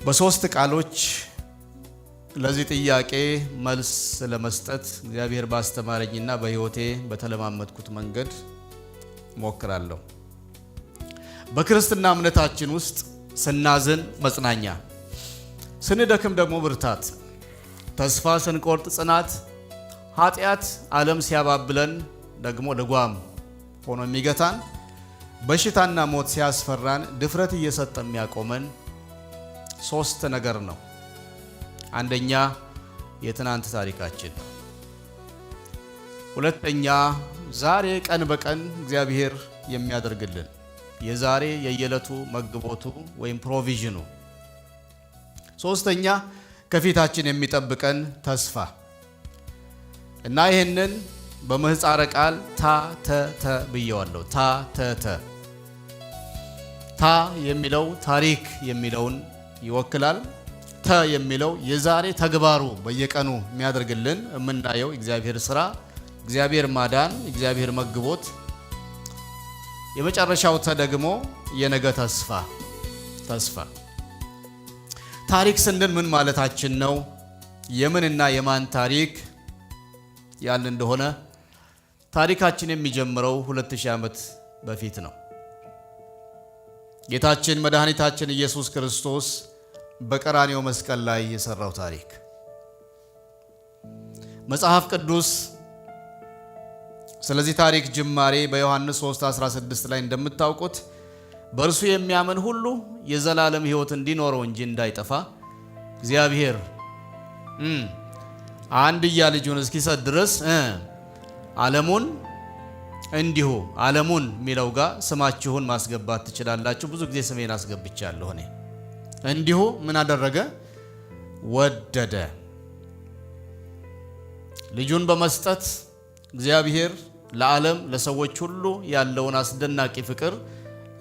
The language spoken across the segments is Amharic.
በሶስት ቃሎች ለዚህ ጥያቄ መልስ ለመስጠት እግዚአብሔር ባስተማረኝና በሕይወቴ በተለማመድኩት መንገድ እሞክራለሁ። በክርስትና እምነታችን ውስጥ ስናዝን መጽናኛ፣ ስንደክም ደግሞ ብርታት፣ ተስፋ ስንቆርጥ ጽናት፣ ኃጢአት ዓለም ሲያባብለን ደግሞ ልጓም ሆኖ የሚገታን፣ በሽታና ሞት ሲያስፈራን ድፍረት እየሰጠ የሚያቆመን ሶስት ነገር ነው። አንደኛ የትናንት ታሪካችን፣ ሁለተኛ ዛሬ ቀን በቀን እግዚአብሔር የሚያደርግልን የዛሬ የየዕለቱ መግቦቱ ወይም provision ኑ፣ ሶስተኛ ከፊታችን የሚጠብቀን ተስፋ። እና ይህንን በምህፃረ ቃል ታ ተ ተ ብየዋለሁ። ታ ተ ተ። ታ የሚለው ታሪክ የሚለውን ይወክላል። ተ የሚለው የዛሬ ተግባሩ፣ በየቀኑ የሚያደርግልን የምናየው እግዚአብሔር ስራ፣ እግዚአብሔር ማዳን፣ እግዚአብሔር መግቦት። የመጨረሻው ተ ደግሞ የነገ ተስፋ። ተስፋ። ታሪክ ስንል ምን ማለታችን ነው? የምንና የማን ታሪክ ያልን እንደሆነ ታሪካችን የሚጀምረው 2000 ዓመት በፊት ነው። ጌታችን መድኃኒታችን ኢየሱስ ክርስቶስ በቀራንዮ መስቀል ላይ የሰራው ታሪክ። መጽሐፍ ቅዱስ ስለዚህ ታሪክ ጅማሬ በዮሐንስ 3:16 ላይ እንደምታውቁት በእርሱ የሚያምን ሁሉ የዘላለም ሕይወት እንዲኖረው እንጂ እንዳይጠፋ እግዚአብሔር አንድያ ልጁን እስኪሰጥ ድረስ ዓለሙን እንዲሁ፣ ዓለሙን የሚለው ጋር ስማችሁን ማስገባት ትችላላችሁ። ብዙ ጊዜ ስሜን አስገብቻለሁ እኔ። እንዲሁ ምን አደረገ? ወደደ። ልጁን በመስጠት እግዚአብሔር ለዓለም ለሰዎች ሁሉ ያለውን አስደናቂ ፍቅር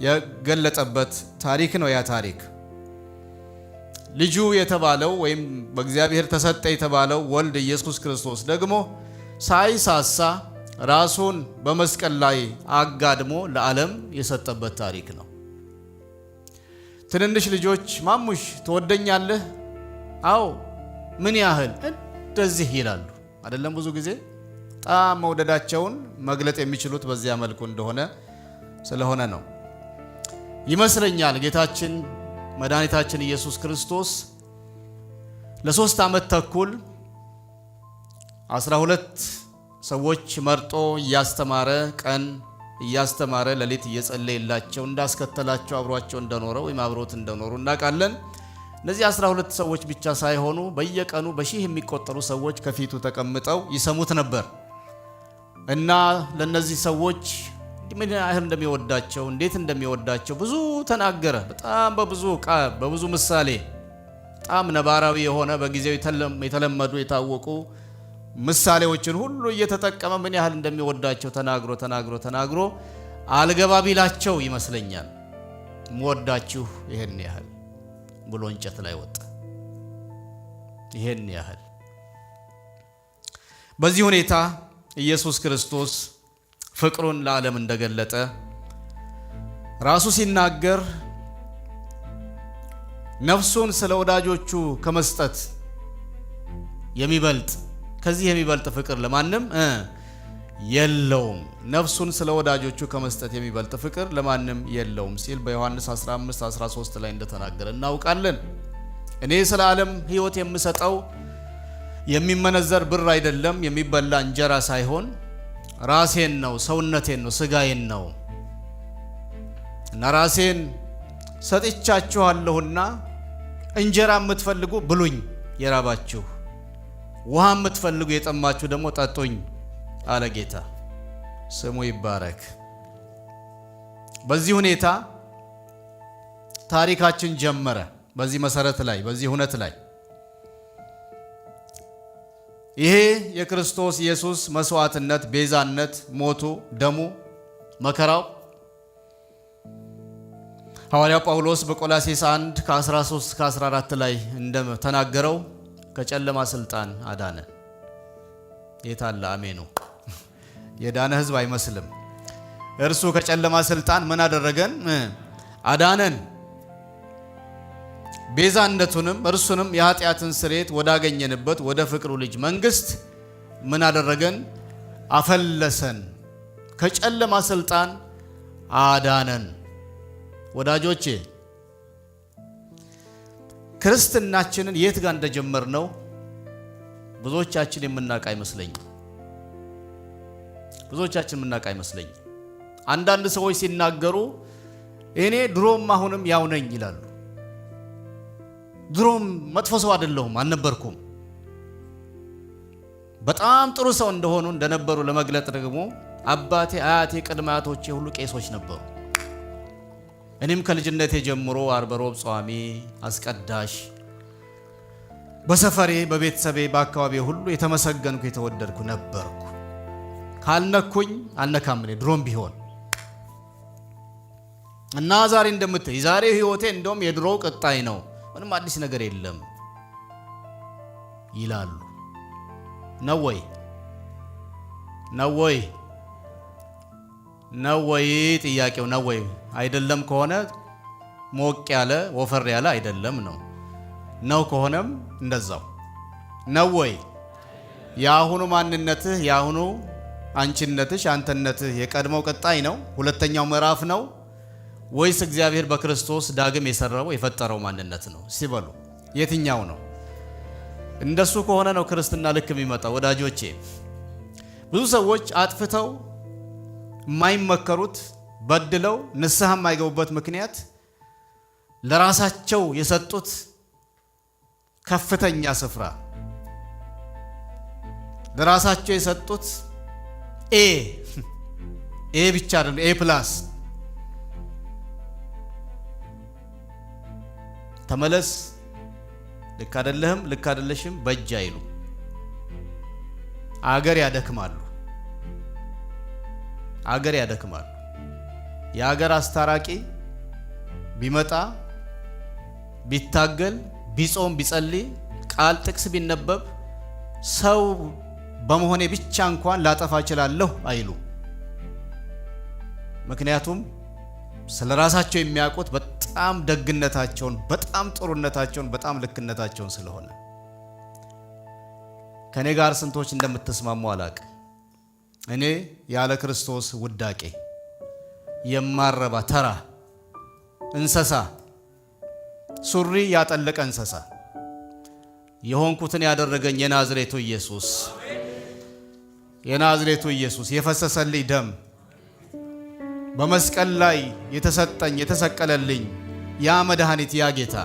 የገለጠበት ታሪክ ነው። ያ ታሪክ ልጁ የተባለው ወይም በእግዚአብሔር ተሰጠ የተባለው ወልድ ኢየሱስ ክርስቶስ ደግሞ ሳይሳሳ ራሱን በመስቀል ላይ አጋድሞ ለዓለም የሰጠበት ታሪክ ነው። ትንንሽ ልጆች "ማሙሽ፣ ትወደኛለህ?" "አዎ።" "ምን ያህል?" "እንደዚህ" ይላሉ። አይደለም? ብዙ ጊዜ በጣም መውደዳቸውን መግለጥ የሚችሉት በዚያ መልኩ እንደሆነ ስለሆነ ነው ይመስለኛል። ጌታችን መድኃኒታችን ኢየሱስ ክርስቶስ ለ3 ዓመት ተኩል 12 ሰዎች መርጦ እያስተማረ፣ ቀን እያስተማረ ሌሊት እየጸለየላቸው እንዳስከተላቸው፣ አብሯቸው እንደኖረ ወይም አብሮት እንደኖሩ እናውቃለን። እነዚህ 12 ሰዎች ብቻ ሳይሆኑ በየቀኑ በሺህ የሚቆጠሩ ሰዎች ከፊቱ ተቀምጠው ይሰሙት ነበር እና ለእነዚህ ሰዎች ምን ያህል እንደሚወዳቸው፣ እንዴት እንደሚወዳቸው ብዙ ተናገረ። በጣም በብዙ ቃል፣ በብዙ ምሳሌ፣ በጣም ነባራዊ የሆነ፣ በጊዜው የተለመዱ የታወቁ ምሳሌዎችን ሁሉ እየተጠቀመ ምን ያህል እንደሚወዳቸው ተናግሮ ተናግሮ ተናግሮ አልገባ ቢላቸው ይመስለኛል "ምወዳችሁ ይሄን ያህል" ብሎ እንጨት ላይ ወጣ። ይሄን ያህል። በዚህ ሁኔታ ኢየሱስ ክርስቶስ ፍቅሩን ለዓለም እንደገለጠ ራሱ ሲናገር ነፍሱን ስለ ወዳጆቹ ከመስጠት የሚበልጥ፣ ከዚህ የሚበልጥ ፍቅር ለማንም የለውም። ነፍሱን ስለ ወዳጆቹ ከመስጠት የሚበልጥ ፍቅር ለማንም የለውም ሲል በዮሐንስ 15 13 ላይ እንደተናገረ እናውቃለን። እኔ ስለ ዓለም ሕይወት የምሰጠው የሚመነዘር ብር አይደለም፣ የሚበላ እንጀራ ሳይሆን ራሴን ነው፣ ሰውነቴን ነው፣ ስጋዬን ነው እና ራሴን ሰጥቻችኋለሁና እንጀራ የምትፈልጉ ብሉኝ፣ የራባችሁ፣ ውሃ የምትፈልጉ የጠማችሁ ደግሞ ጠጡኝ አለ ጌታ። ስሙ ይባረክ። በዚህ ሁኔታ ታሪካችን ጀመረ። በዚህ መሰረት ላይ፣ በዚህ እውነት ላይ ይሄ የክርስቶስ ኢየሱስ መስዋዕትነት፣ ቤዛነት፣ ሞቱ፣ ደሙ፣ መከራው ሐዋርያው ጳውሎስ በቆላሴስ 1 ከ13 እስከ 14 ላይ እንደተናገረው ከጨለማ ስልጣን አዳነን። የታለ አሜኑ? የዳነ ህዝብ አይመስልም። እርሱ ከጨለማ ስልጣን ምን አደረገን? አዳነን። ቤዛነቱንም እርሱንም የኃጢአትን ስርየት ወዳገኘንበት ወደ ፍቅሩ ልጅ መንግስት ምን አደረገን? አፈለሰን፣ ከጨለማ ስልጣን አዳነን። ወዳጆቼ ክርስትናችንን የት ጋር እንደጀመርነው ብዙዎቻችን የምናውቅ አይመስለኝም። ብዙዎቻችን የምናውቅ አይመስለኝም። አንዳንድ ሰዎች ሲናገሩ እኔ ድሮም አሁንም ያው ነኝ ይላሉ። ድሮም መጥፎ ሰው አይደለሁም፣ አልነበርኩም። በጣም ጥሩ ሰው እንደሆኑ እንደነበሩ ለመግለጥ ደግሞ አባቴ፣ አያቴ፣ ቅድመ አያቶቼ ሁሉ ቄሶች ነበሩ። እኔም ከልጅነቴ ጀምሮ ዓርብ፣ ሮብ ጿሚ፣ አስቀዳሽ፣ በሰፈሬ፣ በቤተሰቤ፣ በአካባቢ ሁሉ የተመሰገንኩ የተወደድኩ ነበርኩ። ካልነኩኝ አልነካም እኔ ድሮም ቢሆን እና ዛሬ እንደምታይ የዛሬ ህይወቴ እንደውም የድሮው ቀጣይ ነው፣ ምንም አዲስ ነገር የለም ይላሉ። ነው ወይ? ነው ወይ? ነው ወይ? ጥያቄው ነው ወይ? አይደለም ከሆነ ሞቅ ያለ ወፈር ያለ አይደለም ነው። ነው ከሆነም እንደዛው ነው ወይ? የአሁኑ ማንነትህ የአሁኑ አንቺነትሽ አንተነትህ የቀድሞው ቀጣይ ነው፣ ሁለተኛው ምዕራፍ ነው ወይስ እግዚአብሔር በክርስቶስ ዳግም የሰራው የፈጠረው ማንነት ነው? ሲበሉ የትኛው ነው? እንደሱ ከሆነ ነው ክርስትና ልክ የሚመጣው። ወዳጆቼ ብዙ ሰዎች አጥፍተው የማይመከሩት በድለው ንስሐ የማይገቡበት ምክንያት ለራሳቸው የሰጡት ከፍተኛ ስፍራ፣ ለራሳቸው የሰጡት A A ብቻ አይደለም፣ A plus። ተመለስ፣ ልክ አይደለህም፣ ልክ አይደለሽም በእጅ አይሉ፣ አገር ያደክማሉ፣ አገር ያደክማሉ። የአገር አስታራቂ ቢመጣ ቢታገል ቢጾም ቢጸልይ ቃል ጥቅስ ቢነበብ ሰው በመሆኔ ብቻ እንኳን ላጠፋ እችላለሁ አይሉ። ምክንያቱም ስለ ራሳቸው የሚያውቁት በጣም ደግነታቸውን፣ በጣም ጥሩነታቸውን፣ በጣም ልክነታቸውን ስለሆነ። ከኔ ጋር ስንቶች እንደምትስማሙ አላቅም። እኔ ያለ ክርስቶስ ውዳቄ የማረባ ተራ እንስሳ፣ ሱሪ ያጠለቀ እንስሳ የሆንኩትን ያደረገኝ የናዝሬቱ ኢየሱስ፣ የናዝሬቱ ኢየሱስ የፈሰሰልኝ ደም፣ በመስቀል ላይ የተሰጠኝ የተሰቀለልኝ ያ መድኃኒት፣ ያ ጌታ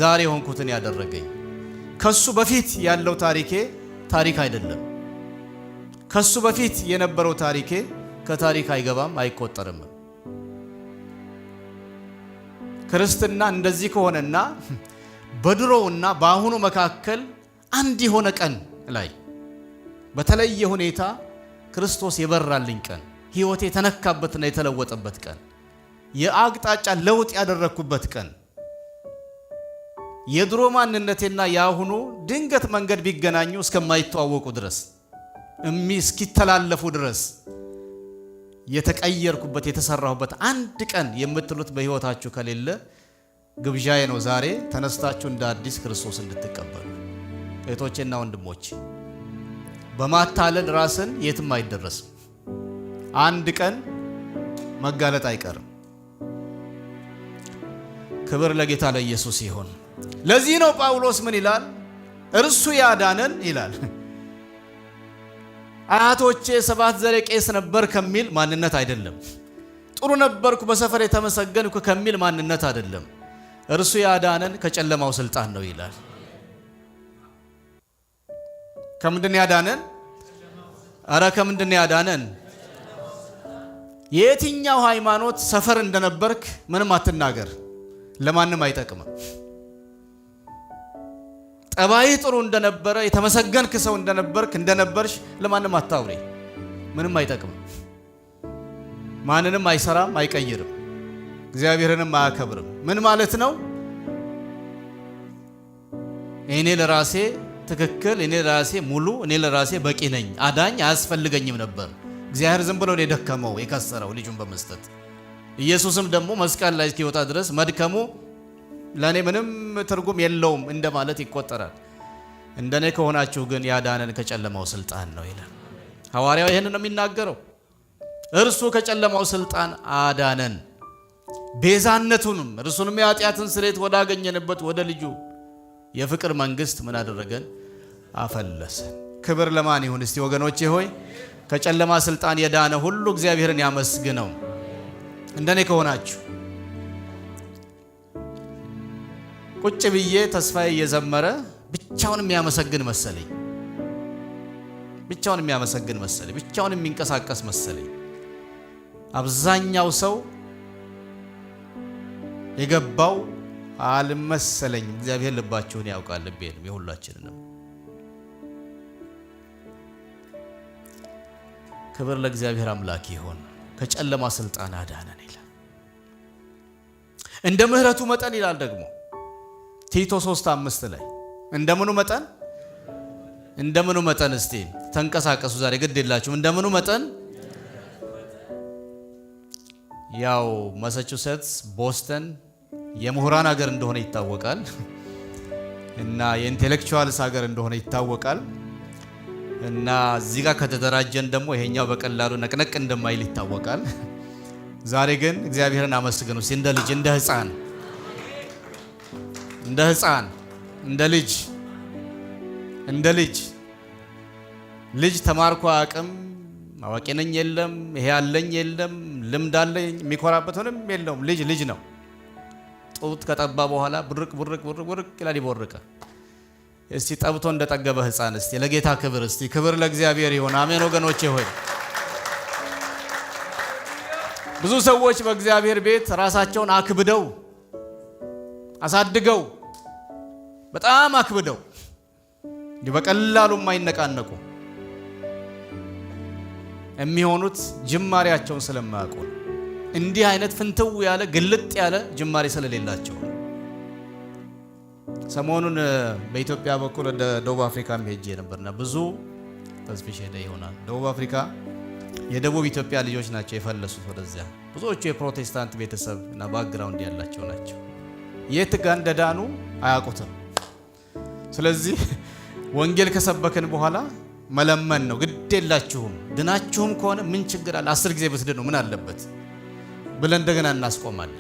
ዛሬ የሆንኩትን ያደረገኝ። ከሱ በፊት ያለው ታሪኬ ታሪክ አይደለም። ከሱ በፊት የነበረው ታሪኬ ከታሪክ አይገባም፣ አይቆጠርም። ክርስትና እንደዚህ ከሆነና በድሮውና በአሁኑ መካከል አንድ የሆነ ቀን ላይ በተለየ ሁኔታ ክርስቶስ የበራልኝ ቀን፣ ሕይወቴ የተነካበትና የተለወጠበት ቀን፣ የአቅጣጫ ለውጥ ያደረግኩበት ቀን፣ የድሮ ማንነቴና የአሁኑ ድንገት መንገድ ቢገናኙ እስከማይተዋወቁ ድረስ፣ እስኪተላለፉ ድረስ የተቀየርኩበት የተሰራሁበት አንድ ቀን የምትሉት በሕይወታችሁ ከሌለ ግብዣዬ ነው ዛሬ ተነስታችሁ እንደ አዲስ ክርስቶስ እንድትቀበሉ። እህቶቼና ወንድሞቼ፣ በማታለል ራስን የትም አይደረስም። አንድ ቀን መጋለጥ አይቀርም። ክብር ለጌታ ለኢየሱስ ይሁን። ለዚህ ነው ጳውሎስ ምን ይላል? እርሱ ያዳነን ይላል። አያቶቼ ሰባት ዘሬ ቄስ ነበር ከሚል ማንነት አይደለም። ጥሩ ነበርኩ በሰፈር የተመሰገንኩ ከሚል ማንነት አይደለም። እርሱ ያዳነን ከጨለማው ስልጣን ነው ይላል። ከምንድን ያዳነን? አረ ከምንድን ያዳነን? የየትኛው ሃይማኖት ሰፈር እንደነበርክ ምንም አትናገር፣ ለማንም አይጠቅምም። ጠባይህ ጥሩ እንደነበረ፣ የተመሰገንክ ሰው እንደነበርክ እንደነበርሽ ለማንም አታውሪ፣ ምንም አይጠቅምም። ማንንም አይሰራም፣ አይቀይርም፣ እግዚአብሔርንም አያከብርም። ምን ማለት ነው? እኔ ለራሴ ትክክል፣ እኔ ለራሴ ሙሉ፣ እኔ ለራሴ በቂ ነኝ፣ አዳኝ አያስፈልገኝም ነበር። እግዚአብሔር ዝም ብሎ ነው የደከመው የከሰረው ልጁን በመስጠት። ኢየሱስም ደግሞ መስቀል ላይ እስኪወጣ ድረስ መድከሙ ለእኔ ምንም ትርጉም የለውም እንደማለት ይቆጠራል። እንደኔ ከሆናችሁ ግን ያዳነን ከጨለማው ስልጣን ነው ይላል ሐዋርያው። ይህን ነው የሚናገረው። እርሱ ከጨለማው ስልጣን አዳነን፣ ቤዛነቱንም እርሱንም የኃጢአትን ስርየት ወዳገኘንበት ወደ ልጁ የፍቅር መንግስት ምን አደረገን? አፈለሰን። ክብር ለማን ይሁን? እስቲ ወገኖቼ ሆይ፣ ከጨለማ ስልጣን የዳነ ሁሉ እግዚአብሔርን ያመስግነው። እንደኔ ከሆናችሁ ቁጭ ብዬ ተስፋዬ እየዘመረ ብቻውን የሚያመሰግን መሰለኝ። ብቻውን የሚያመሰግን መሰለኝ። ብቻውን የሚንቀሳቀስ መሰለኝ። አብዛኛው ሰው የገባው አልመሰለኝም። እግዚአብሔር ልባችሁን ያውቃል፣ ልቤንም የሁላችንንም። ክብር ለእግዚአብሔር አምላክ ይሁን። ከጨለማ ስልጣን አዳነን ይላል። እንደ ምሕረቱ መጠን ይላል ደግሞ ቲቶ 3:5 ላይ። እንደምኑ መጠን? እንደምኑ መጠን? እስቲ ተንቀሳቀሱ ዛሬ፣ ግድ የላችሁም። እንደምኑ መጠን? ያው ማሳቹሴትስ፣ ቦስተን የምሁራን ሀገር እንደሆነ ይታወቃል እና የ intellectuals ሀገር እንደሆነ ይታወቃል። እና እዚህ ጋር ከተደራጀን ደግሞ ይሄኛው በቀላሉ ነቅነቅ እንደማይል ይታወቃል። ዛሬ ግን እግዚአብሔርን አመስግኑ። እንደ ልጅ፣ እንደ ሕፃን፣ እንደ ሕፃን፣ እንደ ልጅ፣ እንደ ልጅ። ልጅ ተማርኮ አቅም አዋቂ ነኝ የለም፣ ይሄ አለኝ የለም፣ ልምድ አለኝ የሚኮራበት ምንም የለውም። ልጅ ልጅ ነው። ጡት ከጠባ በኋላ ብርቅ ብርቅ ብርቅ ብርቅ ይላል፣ ይቦርቃል። እስቲ ጠብቶ እንደጠገበ ሕፃን እስቲ ለጌታ ክብር፣ እስቲ ክብር ለእግዚአብሔር ይሁን። አሜን ወገኖቼ ሆይ። ብዙ ሰዎች በእግዚአብሔር ቤት ራሳቸውን አክብደው፣ አሳድገው፣ በጣም አክብደው፣ እንዲህ በቀላሉ የማይነቃነቁ የሚሆኑት ጅማሬያቸውን ስለማያውቁ ነው። እንዲህ አይነት ፍንትው ያለ፣ ግልጥ ያለ ጅማሬ ስለሌላቸው ነው። ሰሞኑን በኢትዮጵያ በኩል ወደ ደቡብ አፍሪካ ሄጄ ነበርና ብዙ ተስፍሽ ሄደ ይሆናል። ደቡብ አፍሪካ የደቡብ ኢትዮጵያ ልጆች ናቸው የፈለሱት ወደዚያ። ብዙዎቹ የፕሮቴስታንት ቤተሰብ እና background ያላቸው ናቸው። የት ጋር እንደዳኑ አያውቁትም። ስለዚህ ወንጌል ከሰበክን በኋላ መለመን ነው። ግድ የላችሁም፣ ድናችሁም ከሆነ ምን ችግር አለ? 10 ጊዜ ብትድኑ ምን አለበት ብለን እንደገና እናስቆማለን።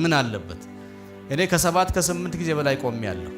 ምን አለበት? እኔ ከሰባት ከስምንት ጊዜ በላይ ቆሜያለሁ።